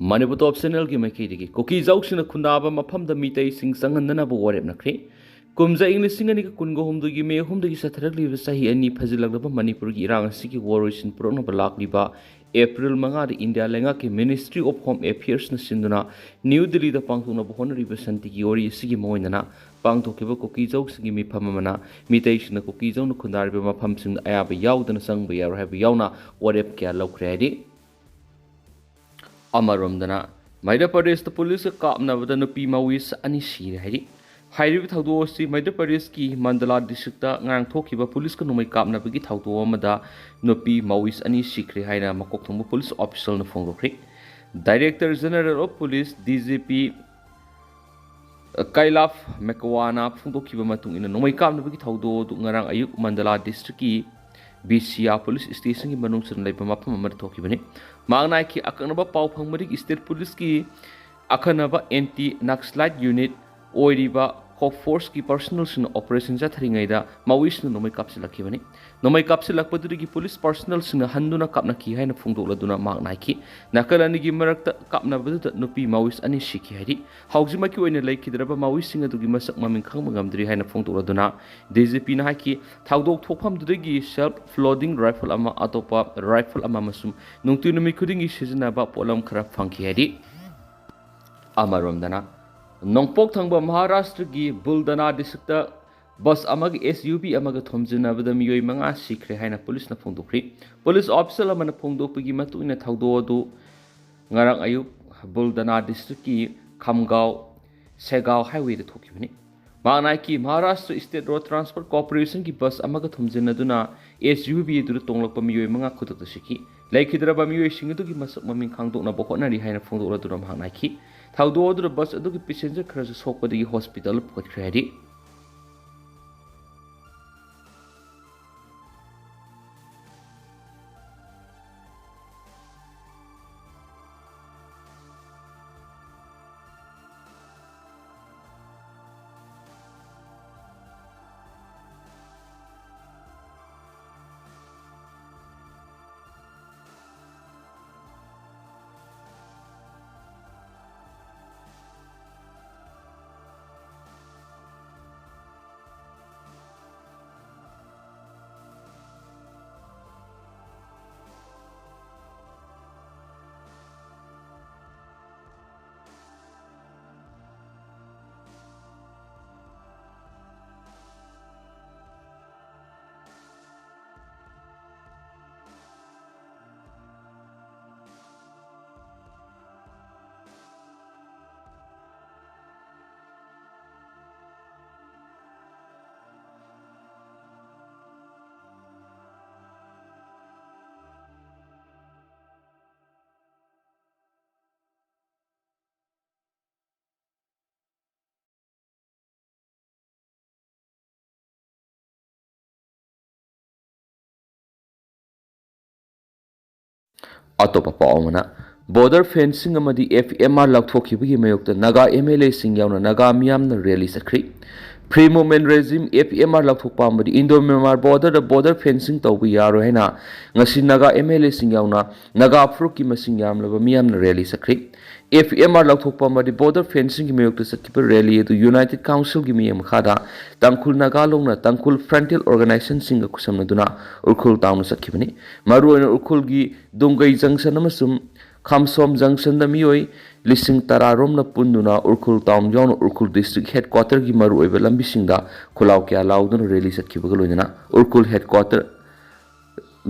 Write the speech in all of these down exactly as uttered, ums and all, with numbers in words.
ꯃꯅꯤꯄꯨꯔ ꯇꯣꯞ ꯆꯦꯅꯦꯜꯒꯤ ꯃꯥꯏꯀꯩꯗꯒꯤ ꯀꯨꯀꯤ ꯖꯧꯁꯤꯡꯅ ꯈꯨꯟꯗꯥꯕ ꯃꯐꯝꯗ ꯃꯤꯇꯩꯁꯤꯡ ꯆꯪꯍꯟꯗꯅꯕ ꯋꯥꯔꯦꯞꯅꯈ꯭ꯔꯦ꯫ ꯀꯨꯝꯖꯥ ꯏꯪ ꯂꯤꯁꯤꯡ ꯑꯅꯤꯒ ꯀꯨꯟꯒ ꯍꯨꯝꯗꯣꯏꯒꯤ ꯃꯦ ꯑꯍꯨꯝꯗꯒꯤ ꯆꯠꯊꯔꯛꯂꯤꯕ ꯆꯍꯤ ꯑꯅꯤ ꯐꯥꯖꯤꯜꯂꯛꯂꯕ ꯃꯅꯤꯄꯨꯔꯒꯤ ꯏꯔꯥꯡ ꯑꯁꯤꯒꯤ ꯋꯥꯔꯣꯏꯁꯤꯟ ꯄꯨꯔꯛꯅꯕ ꯂꯥꯛꯂꯤꯕ ꯑꯦꯄ꯭ꯔꯤꯜ ꯃꯉꯥꯗ ꯏꯟꯗꯤꯌꯥ ꯂꯩꯉꯥꯛꯀꯤ Ministry of Home Affairsꯅ ꯁꯤꯟꯗꯨꯅ ꯅ꯭ꯌꯨ ꯗꯤꯜꯂꯤꯗ ꯄꯥꯡꯊꯣꯛꯅꯕ ꯍꯣꯠꯅꯔꯤꯕ ꯁꯥꯟꯇꯤꯒꯤ ꯋꯥꯔꯤ ꯑꯁꯤꯒꯤ ꯃꯑꯣꯡꯗꯅ ꯄꯥꯡꯊꯣꯛꯈꯤꯕ ꯀꯨꯀꯤ ꯖꯧꯁꯤꯡꯒꯤ ꯃꯤꯐꯝ ꯑꯃꯅ ꯃꯤꯇꯩꯁꯤꯡꯅ ꯀꯨꯀꯤ ꯖꯧꯅ ꯈꯨꯟꯗꯥꯔꯤꯕ ꯃꯐꯝꯁꯤꯡꯗ ꯑꯌꯥꯕ ꯌꯥꯎꯗꯅ ꯆꯪꯕ ꯌꯥꯔꯣꯏ ꯍꯥꯏꯕ ꯌꯥꯎꯅ ꯋꯥꯔꯦꯞ ꯀꯌꯥ ꯂꯧꯈ꯭ꯔꯦ ꯍꯥꯏꯔꯤ꯫ ꯑꯃꯔꯣꯝꯗꯅ, ꯃꯙ꯭ꯌ ꯄ꯭ꯔꯗꯦꯁꯇ ꯄꯨꯂꯤꯁꯀ ꯀꯥꯞꯅꯕꯗ ꯅꯨꯄꯤ ꯃꯥꯋꯤꯁ ꯑꯅꯤ ꯁꯤꯔꯦ ꯍꯥꯏꯔꯤ꯫ ꯍꯥꯏꯔꯤꯕ ꯊꯧꯗꯣꯛ ꯑꯁꯤ ꯃꯙ꯭ꯌ ꯄ꯭ꯔꯗꯦꯁꯀꯤ ꯃꯟꯗꯂꯥ ꯗꯤꯁꯇ꯭ꯔꯤꯛꯇ ꯉꯔꯥꯡ ꯊꯣꯛꯈꯤꯕ ꯄꯨꯂꯤꯁꯀ ꯅꯣꯡꯃꯩ ꯀꯥꯞꯅꯕꯒꯤ ꯊꯧꯗꯣꯛ ꯑꯃꯗ ꯅꯨꯄꯤ ꯃꯥꯋꯤꯁ ꯑꯅꯤ ꯁꯤꯈ꯭ꯔꯦ ꯍꯥꯏꯅ ꯃꯀꯣꯛ ꯊꯣꯡꯕ ꯄꯨꯂꯤꯁ ꯑꯣꯐꯤꯁꯤꯌꯦꯜꯅ ꯐꯣꯡꯗꯣꯛꯈ꯭ꯔꯦ꯫ Director General of Police, D G P, Kailash Makwana ꯐꯣꯡꯗꯣꯛꯈꯤꯕ ꯃꯇꯨꯡ ꯏꯟꯅ, ꯅꯣꯡꯃꯩ ꯀꯥꯞꯅꯕꯒꯤ ꯊꯧꯗꯣꯛ ꯑꯗꯨ ꯉꯔꯥꯡ ꯑꯌꯨꯛ ꯃꯟꯗꯂꯥ ꯗꯤꯁꯇ꯭ꯔꯤꯛꯀꯤ ꯕꯤꯁꯤꯌꯥ ꯄꯨꯂꯤꯁ ꯁ꯭ꯇꯦꯁꯟꯒꯤ ꯃꯅꯨꯡ ꯆꯟꯅ ꯂꯩꯕ ꯃꯐꯝ ꯑꯃꯗ ꯊꯣꯛꯈꯤꯕꯅꯤ꯫ ꯃꯍꯥꯛꯅ ꯍꯥꯏꯈꯤ, ꯑꯀꯛꯅꯕ ꯄꯥꯎ ꯐꯪꯕꯗꯒꯤ ꯁ꯭ꯇꯦꯠ ꯄꯨꯂꯤꯁꯀꯤ ꯑꯈꯟꯅꯕ ꯑꯦꯟꯇꯤ ꯅꯛꯁꯂꯥꯏꯠ ꯌꯨꯅꯤꯠ ꯑꯣꯏꯔꯤꯕ ꯀꯣꯛ ꯐꯣꯔꯁꯀꯤ ꯄꯔꯁꯅꯦꯜꯁꯤꯡꯅ ꯑꯣꯄꯔꯦꯁꯟ ꯆꯠꯊꯔꯤꯉꯩꯗ ꯃꯥꯋꯤꯁꯅ ꯅꯣꯡꯃꯩ ꯀꯥꯞꯁꯤꯜꯂꯛꯈꯤꯕꯅꯤ꯫ ꯅꯣꯡꯃꯩ ꯀꯥꯞꯁꯤꯜꯂꯛꯄꯗꯨꯗꯒꯤ ꯄꯨꯂꯤꯁ ꯄꯔꯁꯅꯦꯜꯁꯤꯡꯅ ꯍꯟꯗꯨꯅ ꯀꯥꯞꯅꯈꯤ ꯍꯥꯏꯅ ꯐꯣꯡꯗꯣꯛꯂꯗꯨꯅ ꯃꯍꯥꯛꯅ ꯍꯥꯏꯈꯤ, ꯅꯥꯀꯜ ꯑꯅꯤꯒꯤ ꯃꯔꯛꯇ ꯀꯥꯞꯅꯕꯗꯨꯗ ꯅꯨꯄꯤ ꯃꯥꯋꯤꯁ ꯑꯅꯤ ꯁꯤꯈꯤ ꯍꯥꯏꯔꯤ꯫ ꯍꯧꯖꯤꯛꯃꯛꯀꯤ ꯑꯣꯏꯅ ꯂꯩꯈꯤꯗ꯭ꯔꯕ ꯃꯥꯋꯤꯁꯁꯤꯡ ꯑꯗꯨꯒꯤ ꯃꯁꯛ ꯃꯃꯤꯡ ꯈꯪꯕ ꯉꯝꯗ꯭ꯔꯤ ꯍꯥꯏꯅ ꯐꯣꯡꯗꯣꯛꯂꯗꯨꯅ, ꯗꯤ ꯖꯤ ꯄꯤꯅ ꯍꯥꯏꯈꯤ, ꯊꯧꯗꯣꯛ ꯊꯣꯛꯐꯝꯗꯨꯗꯒꯤ ꯁꯦꯜꯐ ꯂꯣꯗꯤꯡ ꯔꯥꯏꯐꯜ ꯑꯃ, ꯑꯇꯣꯞꯄ ꯔꯥꯏꯐꯜ ꯑꯃ ꯑꯃꯁꯨꯡ ꯅꯨꯡꯇꯤ ꯅꯨꯃꯤꯠ ꯈꯨꯗꯤꯡꯒꯤ ꯁꯤꯖꯤꯟꯅꯕ ꯄꯣꯠꯂꯝ ꯈꯔ ꯐꯪꯈꯤ ꯍꯥꯏꯔꯤ꯫ ꯑꯃꯔꯣꯝꯗꯅ, ꯅꯣꯡꯄꯣꯛ ꯊꯪꯕ ꯃꯍꯥꯔꯥꯁꯇ꯭ꯔꯒꯤ ꯕꯨꯜꯗꯅꯥ ꯗꯤꯁꯇ꯭ꯔꯤꯛꯇ ꯕꯁ ꯑꯃꯒ ꯑꯦꯁ ꯌꯨ ꯚꯤ ꯑꯃꯒ ꯊꯣꯝꯖꯤꯟꯅꯕꯗ ꯃꯤꯑꯣꯏ ꯃꯉꯥ ꯁꯤꯈ꯭ꯔꯦ ꯍꯥꯏꯅ ꯄꯨꯂꯤꯁꯅ ꯐꯣꯡꯗꯣꯛꯈ꯭ꯔꯤ꯫ ꯄꯨꯂꯤꯁ ꯑꯣꯐꯤꯁꯤꯌꯦꯜ ꯑꯃꯅ ꯐꯣꯡꯗꯣꯛꯄꯒꯤ ꯃꯇꯨꯡ ꯏꯟꯅ, ꯊꯧꯗꯣꯛ ꯑꯗꯨ ꯉꯔꯥꯡ ꯑꯌꯨꯛ ꯕꯨꯜꯗꯅꯥ ꯗꯤꯁꯇ꯭ꯔꯤꯛꯀꯤ ꯈꯝꯒꯥꯎ ꯁꯦꯒꯥꯎ ꯍꯥꯏꯋꯦꯗ ꯊꯣꯛꯈꯤꯕꯅꯤ꯫ ꯃꯍꯥꯛꯅ ꯍꯥꯏꯈꯤ, ꯃꯍꯥꯔꯥꯁꯇ꯭ꯔ ꯁ꯭ꯇꯦꯠ ꯔꯣꯗ ꯇ꯭ꯔꯥꯟꯁꯄꯣꯔꯠ ꯀꯣꯔꯄꯣꯔꯦꯁꯟꯒꯤ ꯕꯁ ꯑꯃꯒ ꯊꯣꯝꯖꯤꯟꯅꯗꯨꯅ ꯑꯦꯁ ꯌꯨ ꯚꯤ ꯑꯗꯨꯗ ꯇꯣꯡꯂꯛꯄ ꯃꯤꯑꯣꯏ ꯃꯉꯥ ꯈꯨꯗꯛꯇ ꯁꯤꯈꯤ꯫ ꯂꯩꯈꯤꯗ꯭ꯔꯕ ꯃꯤꯑꯣꯏꯁꯤꯡ ꯑꯗꯨꯒꯤ ꯃꯁꯛ ꯃꯃꯤꯡ ꯈꯪꯗꯣꯛꯅꯕ ꯍꯣꯠꯅꯔꯤ ꯍꯥꯏꯅ ꯐꯣꯡꯗꯣꯛꯂꯗꯨꯅ ꯃꯍꯥꯛꯅ ꯍꯥꯏꯈꯤ, ꯊꯧꯗꯣꯛ ꯑꯗꯨꯗ ꯕꯁ ꯑꯗꯨꯒꯤ ꯄꯦꯁꯦꯟꯖꯔ ꯈꯔꯁꯨ ꯁꯣꯛꯄꯗꯒꯤ ꯍꯣꯁꯄꯤꯇꯥꯜꯗ ꯄꯨꯈꯠꯈ꯭ꯔꯦ ꯍꯥꯏꯔꯤ꯫ ꯑꯇꯣꯞꯄ ꯄꯥꯎ ꯑꯃꯅ, ꯕꯣꯔꯗꯔ ꯐꯦꯟꯁꯤꯡ ꯑꯃꯗꯤ ꯑꯦꯐ ꯑꯦꯝ ꯑꯥꯔ ꯂꯧꯊꯣꯛꯈꯤꯕꯒꯤ ꯃꯥꯌꯣꯛꯇ ꯅꯥꯒꯥ ꯑꯦꯝ ꯑꯦꯜ ꯑꯦꯁꯤꯡ ꯌꯥꯎꯅ ꯅꯥꯒꯥ ꯃꯤꯌꯥꯝꯅ ꯔꯦꯂꯤ ꯆꯠꯈ꯭ꯔꯤ꯫ Free movement regime, F M R ꯂꯧꯊꯣꯛꯄ ꯑꯃꯗꯤ ꯏꯟꯗꯣ ꯃ꯭ꯌꯥꯟꯃꯥꯔ ꯕꯣꯔꯗꯔꯗ ꯕꯣꯔꯗꯔ ꯐꯦꯟꯁꯤꯡ ꯇꯧꯕ ꯌꯥꯔꯣꯏ ꯍꯥꯏꯅ ꯉꯁꯤ ꯅꯥꯒꯥ ꯑꯦꯝ ꯑꯦꯜ ꯑꯦꯁꯤꯡ ꯌꯥꯎꯅ ꯅꯥꯒꯥ ꯐꯨꯔꯨꯞꯀꯤ ꯃꯁꯤꯡ ꯌꯥꯝꯂꯕ ꯃꯤꯌꯥꯝꯅ ꯔꯦꯂꯤ ꯆꯠꯈ꯭ꯔꯤ꯫ ꯑꯦꯐ ꯑꯦꯝ ꯑꯥꯔ ꯂꯧꯊꯣꯛꯄ ꯑꯃꯗꯤ ꯕꯣꯔꯗꯔ ꯐꯦꯟꯁꯤꯡꯒꯤ ꯃꯥꯌꯣꯛꯇ ꯆꯠꯈꯤꯕ ꯔꯦꯂꯤ ꯑꯗꯨ ꯌꯨꯅꯥꯏꯇꯦꯗ ꯀꯥꯎꯟꯁꯤꯜꯒꯤ ꯃꯤꯠꯌꯦꯡ ꯃꯈꯥꯗ ꯇꯥꯡꯈꯨꯜ ꯅꯥꯒꯥ ꯂꯣꯡꯅ ꯇꯥꯡꯈꯨꯜ ꯐ꯭ꯔꯟꯇꯤꯌꯔ ꯑꯣꯔꯒꯅꯥꯏꯖꯦꯁꯟꯁꯤꯡꯒ ꯈꯨꯠꯁꯝꯅꯗꯨꯅ ꯎꯈ꯭ꯔꯨꯜ ꯇꯥꯎꯟꯗ ꯆꯠꯈꯤꯕꯅꯤ꯫ ꯃꯔꯨꯑꯣꯏꯅ ꯎꯈ꯭ꯔꯨꯜꯒꯤ ꯗꯨꯡꯒꯩ ꯖꯪꯁꯟ ꯑꯃꯁꯨꯡ ꯈꯥꯝꯁꯣꯝ ꯖꯪꯁꯟꯗ ꯃꯤꯑꯣꯏ ꯂꯤꯁꯤꯡ ꯇꯔꯥ ꯔꯣꯝꯅ ꯄꯨꯟꯗꯨꯅ ꯎꯈ꯭ꯔꯨꯜ ꯇꯥꯎꯟ ꯌꯥꯎꯅ ꯎꯈ꯭ꯔꯨꯜ ꯗꯤꯁꯇ꯭ꯔꯤꯛ ꯍꯦꯗꯀ꯭ꯋꯥꯇꯔꯒꯤ ꯃꯔꯨꯑꯣꯏꯕ ꯂꯝꯕꯤꯁꯤꯡꯗ ꯈꯨꯜꯂꯥꯎ ꯀꯌꯥ ꯂꯥꯎꯗꯨꯅ ꯔꯦꯂꯤ ꯆꯠꯈꯤꯕꯒ ꯂꯣꯏꯅꯅ ꯎꯈ꯭ꯔꯨꯜ ꯍꯦꯗꯀ꯭ꯋꯥꯇꯔ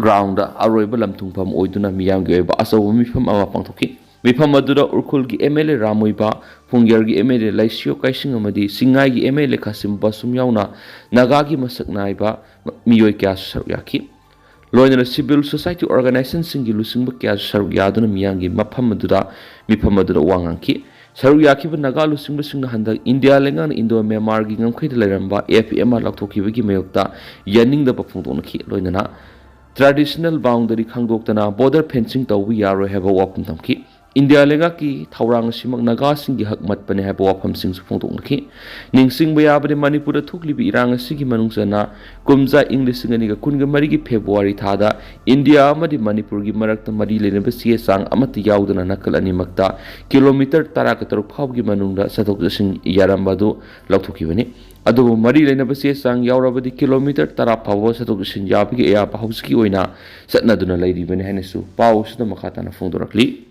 ꯒ꯭ꯔꯥꯎꯟꯗ ꯑꯔꯣꯏꯕ ꯂꯝꯊꯨꯡꯐꯝ ꯑꯣꯏꯗꯨꯅ ꯃꯤꯌꯥꯝꯒꯤ ꯑꯣꯏꯕ ꯑꯆꯧꯕ ꯃꯤꯐꯝ ꯑꯃ ꯄꯥꯡꯊꯣꯛꯈꯤ꯫ ꯃꯤꯐꯝ ꯑꯗꯨꯗ ꯎꯈ꯭ꯔꯨꯜꯒꯤ ꯑꯦꯝ ꯑꯦꯜ ꯑꯦ ꯔꯥꯃꯣꯏꯕ, ꯐꯨꯡꯒ꯭ꯌꯔꯒꯤ M L A Leishiyo Keishing ꯑꯃꯗꯤ ꯁꯤꯡꯉꯥꯏꯒꯤ ꯑꯦꯝ ꯑꯦꯜ ꯑꯦ ꯈꯥꯁꯤꯝ ꯕꯥꯁꯨꯝ ꯌꯥꯎꯅ ꯅꯥꯒꯥꯒꯤ ꯃꯁꯛ ꯅꯥꯏꯕ ꯃꯤꯑꯣꯏ ꯀꯌꯥꯁꯨ ꯁꯔꯨꯛ ꯌꯥꯈꯤ꯫ ꯂꯣꯏꯅꯅ ꯁꯤꯚꯤꯜ ꯁꯣꯁꯥꯏꯇꯤ ꯑꯣꯔꯒꯅꯥꯏꯖꯦꯁꯟꯁꯤꯡꯒꯤ ꯂꯨꯆꯤꯡꯕ ꯀꯌꯥꯁꯨ ꯁꯔꯨꯛ ꯌꯥꯗꯨꯅ ꯃꯤꯌꯥꯝꯒꯤ ꯃꯐꯝ ꯑꯗꯨꯗ, ꯃꯤꯐꯝ ꯑꯗꯨꯗ ꯋꯥ ꯉꯥꯡꯈꯤ꯫ ꯁꯔꯨꯛ ꯌꯥꯈꯤꯕ ꯅꯥꯒꯥ ꯂꯨꯆꯤꯡꯕꯁꯤꯡꯅ ꯍꯟꯗꯛ ꯏꯟꯗꯤꯌꯥ ꯂꯩꯉꯥꯛꯅ ꯏꯟꯗꯣ ꯃ꯭ꯌꯥꯟꯃꯥꯔꯒꯤ ꯉꯝꯈꯩꯗ ꯂꯩꯔꯝꯕ ꯑꯦꯐ ꯑꯦꯝ ꯑꯥꯔ ꯂꯧꯊꯣꯛꯈꯤꯕꯒꯤ ꯃꯥꯌꯣꯛꯇ ꯌꯥꯅꯤꯡꯗꯕ ꯐꯣꯡꯗꯣꯛꯅꯈꯤ꯫ ꯂꯣꯏꯅꯅ ꯇ꯭ꯔꯦꯗꯤꯁꯅꯦꯜ ꯕꯥꯎꯟꯗꯔꯤ ꯈꯪꯗꯣꯛꯇꯅ ꯕꯣꯔꯗꯔ ꯐꯦꯟꯁꯤꯡ ꯇꯧꯕ ꯌꯥꯔꯣꯏ ꯍꯥꯏꯕ ꯋꯥꯐꯝ ꯊꯝꯈꯤ꯫ ꯏꯟꯗꯤꯌꯥ ꯂꯩꯉꯥꯛꯀꯤ ꯊꯧꯔꯥꯡ ꯑꯁꯤꯃꯛ ꯅꯥꯒꯥꯁꯤꯡꯒꯤ ꯍꯛ ꯃꯠꯄꯅꯤ ꯍꯥꯏꯕ ꯋꯥꯐꯝꯁꯤꯡꯁꯨ ꯐꯣꯡꯗꯣꯛꯅꯈꯤ꯫ ꯅꯤꯡꯁꯤꯡꯕ ꯌꯥꯕꯗꯤ, ꯃꯅꯤꯄꯨꯔꯗ ꯊꯣꯛꯂꯤꯕ ꯏꯔꯥꯡ ꯑꯁꯤꯒꯤ ꯃꯅꯨꯡ ꯆꯟꯅ ꯀꯨꯝꯖꯥ ꯏꯪ ꯂꯤꯁꯤꯡ ꯑꯅꯤꯒ ꯀꯨꯟꯒ ꯃꯔꯤꯒꯤ ꯐꯦꯕ꯭ꯔꯨꯋꯥꯔꯤ ꯊꯥꯗ ꯏꯟꯗꯤꯌꯥ ꯑꯃꯗꯤ ꯃꯅꯤꯄꯨꯔꯒꯤ ꯃꯔꯛꯇ ꯃꯔꯤ ꯂꯩꯅꯕ ꯆꯦ ꯆꯥꯡ ꯑꯃꯠꯇ ꯌꯥꯎꯗꯅ ꯅꯥꯀꯜ ꯑꯅꯤꯃꯛꯇ ꯀꯤꯂꯣꯃꯤꯇꯔ ꯇꯔꯥꯒ ꯇꯔꯨꯛ ꯐꯥꯎꯕꯒꯤ ꯃꯅꯨꯡꯗ ꯆꯠꯊꯣꯛ ꯆꯠꯁꯤꯟ ꯌꯥꯔꯝꯕ ꯑꯗꯨ ꯂꯧꯊꯣꯛꯈꯤꯕꯅꯤ꯫ ꯑꯗꯨꯕꯨ ꯃꯔꯤ ꯂꯩꯅꯕ ꯆꯦ ꯆꯥꯡ ꯌꯥꯎꯔꯕꯗꯤ ꯀꯤꯂꯣꯃꯤꯇꯔ ꯇꯔꯥ ꯐꯥꯎꯕ ꯆꯠꯊꯣꯛ ꯆꯠꯁꯤꯟ ꯌꯥꯕꯒꯤ ꯑꯌꯥꯕ ꯍꯧꯖꯤꯛꯀꯤ ꯑꯣꯏꯅ ꯆꯠꯅꯗꯨꯅ ꯂꯩꯔꯤꯕꯅꯤ ꯍꯥꯏꯅꯁꯨ ꯄꯥꯎ ꯑꯁꯤꯗ ꯃꯈꯥ ꯇꯥꯅ ꯐꯣꯡꯗꯣꯔꯛꯂꯤ꯫